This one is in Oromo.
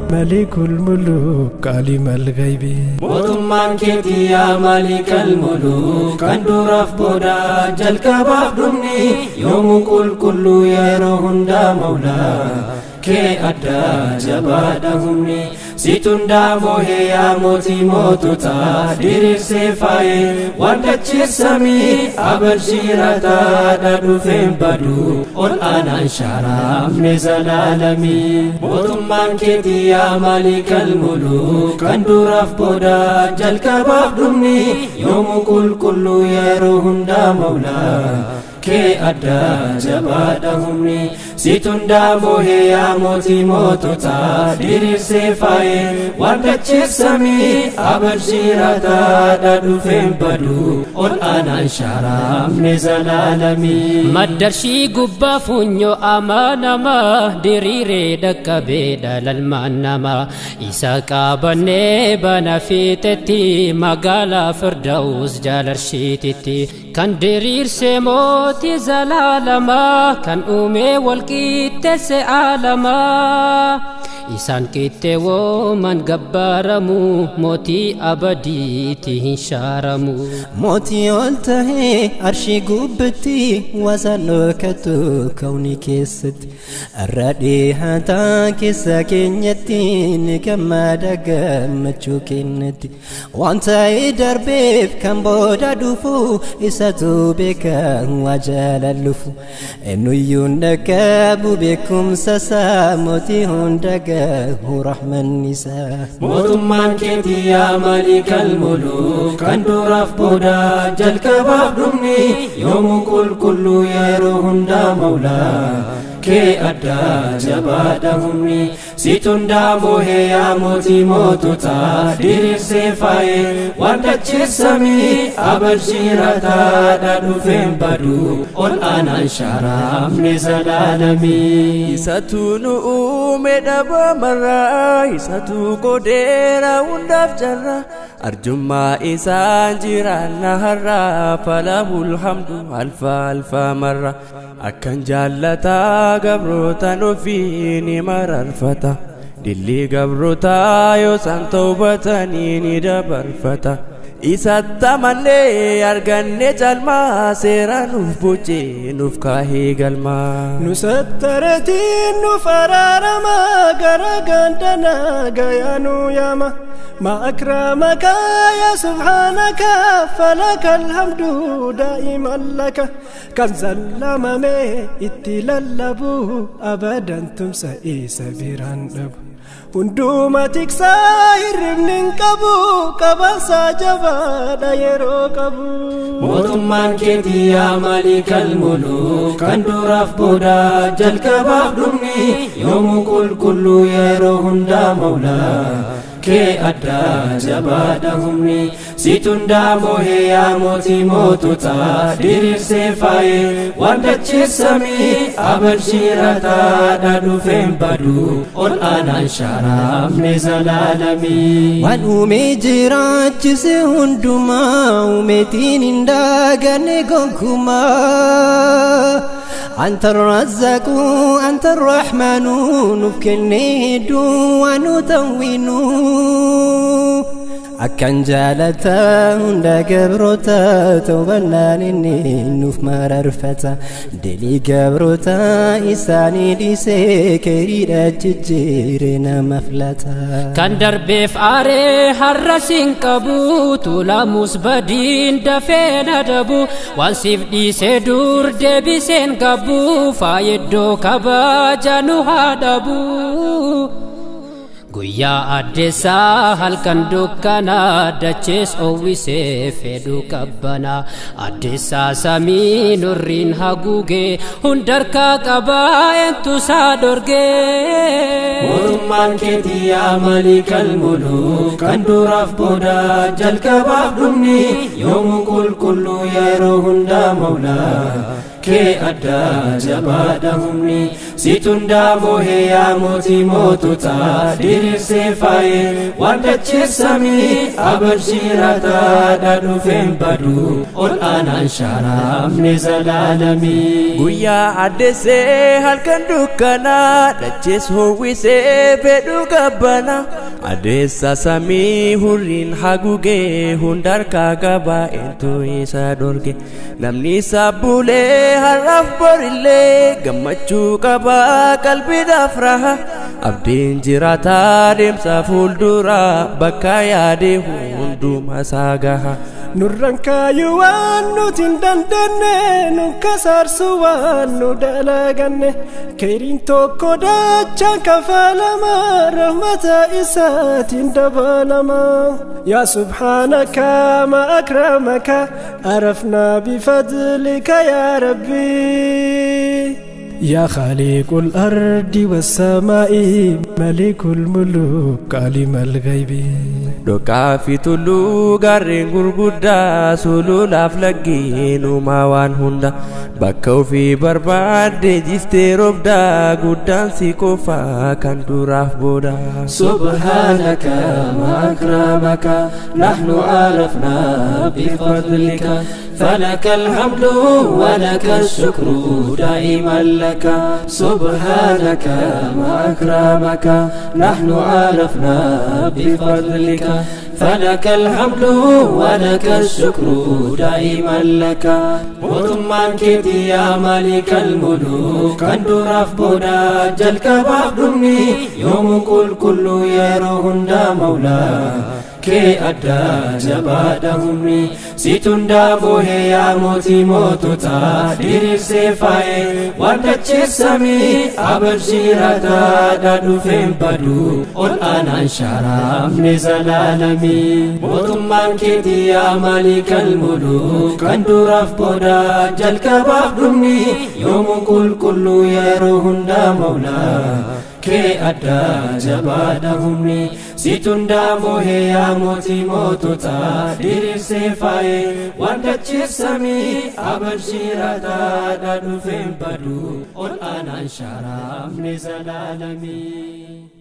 Malikul Muluk Alimal Ghaybi. Mootummaan keetii yaa maalikal muluk kan duraaf booda jalqabaaf dhumni yoomuu qulqulluu yeroo hundaa mawlaa kee addaa jabaadha humni situ hundaa moohee yaa mootii moototaa diriirsee faayee waan dacheessamii abalchiirataadha dhufeen badu ol aanaan shaaraamne zalaalamii. Mootummaan keetii yaa maalikal muluk kan duraaf booda jalqabaaf dhumni yoomuu qulqulluu yeroo hundaa mawlaa kee addaa jabaadha humni situ hundaa moohee yaa mootii moototaa diriirsee faayee waan dacheessamii abalchiirataadha dhufeen badu ol aanaan shaaraamne zalaalamii. Maddarshii gubbaa funyoo amanamaa diriiree dhaqqabee dhalalmaan namaa isa qabannee bana fiixetti magaalaa Firdaus jaalarshiititti kan diriirsee mootii zalaalamaa kan uumee walqixxeesse aalamaa isaan qixxee wooman gabbaaramu mootii abadiitti hin shaaramu. Mootii ol tahee arshii gubbatti wasaan dhokattu kawnii keessatti irra dhihaataa keessa keenyatti ni gammada gammachuu kennatti waan ta'ee darbeef kan booda dhufu isatu beeka waa jaalallufu eenyuyyuu hin dhaqqabu beekumsa isaa mootii hunda gahu rahmanni isaa. Mootummaan keetii yaa maalikal muluk kan duraaf booda jalqabaaf dhumni yoomuu qulqulluu yeroo hundaa mawlaa kee addaa jabaadha humni situ hundaa moohee yaa mootii moototaa diriirsee faayee waan dacheessamii abalchiirataadha dhufeen badu ol aanaan shaaraamne zalaalamii. Isatu nu uume dhabamarraa isatu qodeera hundaaf carra arjummaa isaan jiraanna har'a falahul hamdu alfa alfa marra akkan jaallataa gabrootaan ofii ni mararfata dillii gabrootaa yoo isaan tawbatanii ni dabarfata. Isatti amannee arganne calmaa seera nuuf bocee nuuf kaahee galmaa. Nu sattareetiin nuuf araarama gara gandana gayaa nu yaama. ما أكرمك يا سبحانك فلك الحمد دائما لك كان زلم مي اتللبو أبدا تمسى إيسا بيران دبو Hunduma tiksaa hirribni hin qabu qabansaa jabaadha yeroo qabu. Mootummaan keetii yaa maalikal muluk kan duraaf booda jalqabaaf dhumni yoomuu qulqulluu yeroo hundaa mawlaa kee addaa jabaadha humni situ hundaa moohee yaa mootii moototaa diriirsee faayee waan dacheessamii abalchiirataadha dhufeen badu ol aanaan shaaraamne zalaalamii. Waan uumee jiraachise hundumaa uumeetiin hin daaganne gonkumaa. أنت الرزاق أنت الرحمن نفكني ونتوين Akkan jaalataa hunda gabroota toobannaan inni nuuf mararfata dilii gabroota isaanii dhiisee keriidha jijjiire nama filata. Kan darbeef aaree har'a siin qabu tuulamus badiin dafeen adabu waan siif dhiisee dur deebiseen gabu faayiddoo kabaja nu haa dhabu. Guyyaa addeessaa halkan dukkanaa dachees oowwisee fedhu qabbanaa addeessaa samii nurriin haguugee hundarkaa qabaa eentusaa dhorgee. Mootummaan keetii yaa maalikal muluk kan duraaf booda jalqabaaf dhumni yoomuu qulqulluu yeroo hundaa mawlaa Kee addaa jabaadha humni situ hundaa moohee yaa mootii moototaa diriirsee faayee waan dacheessamii abarjiirataadha dhufeen badu ol aanaan shaaraamne zalaalamii. Guyyaa addeessee halkan dukkanaa dachees hoowwisee fedhu gabbana addeessa samii hurriin haguugee hundarkaa qaba eentu isa dhorge namni isa bulee har'aaf borillee gammachuu qaba qalbiidhaaf raha abdiin jiraataa deemsa fuuldura bakka yaade hunduma isaa gaha. Nurran kaayyuu waan nuti hin dandeenye nu kasaarsu waan nu dalaganne keeriin tokko dachaan kafalama rahmata isaatiin dabalama. Yaa subhaanaka ma akramaka arafnaa bifadlika yaa rabbii. يا خالق الأرض والسماء ملك الملوك عالم الغيب. Dhoqaa fi tulluu gaarreen gurguddaa sululaaf laggiin uumaa waan hunda bakka ofii barbaadde jiftee roobdaa guddaan si qofaa kan duraaf booda. سبحانك ما أكرمك نحن عرفنا بفضلك فلك الحمد ولك الشكر دائما لك. سبحانك ما أكرمك نحن عرفنا بفضلك فلك الحمد ولك الشكر دائما لك. mootummaan keetii yaa maalikal muluuk kan duraaf booda jalqabaaf dhumni yoomuu qulqulluu yeroo hundaa mawlaa kee addaa jabaadha humni situ hundaa moohee yaa mootii moototaa diriirsee faayee waan dacheessamii abarjiirataadha dhufeen badu ol aanaan shaaraamne zalaalamii. Mootummaan keetii yaa maalikal muluuk kan duraaf booda jalqabaaf dhumni yoomuu qulqulluu yeroo hundaa mawlaa kee addaa jabaadha humni situ hundaa moohee yaa mootii moototaa diriirsee faayee waan dacheessamii abarjiirataadha dhufeen badu ol aanaan shaaraamne zalaalamii.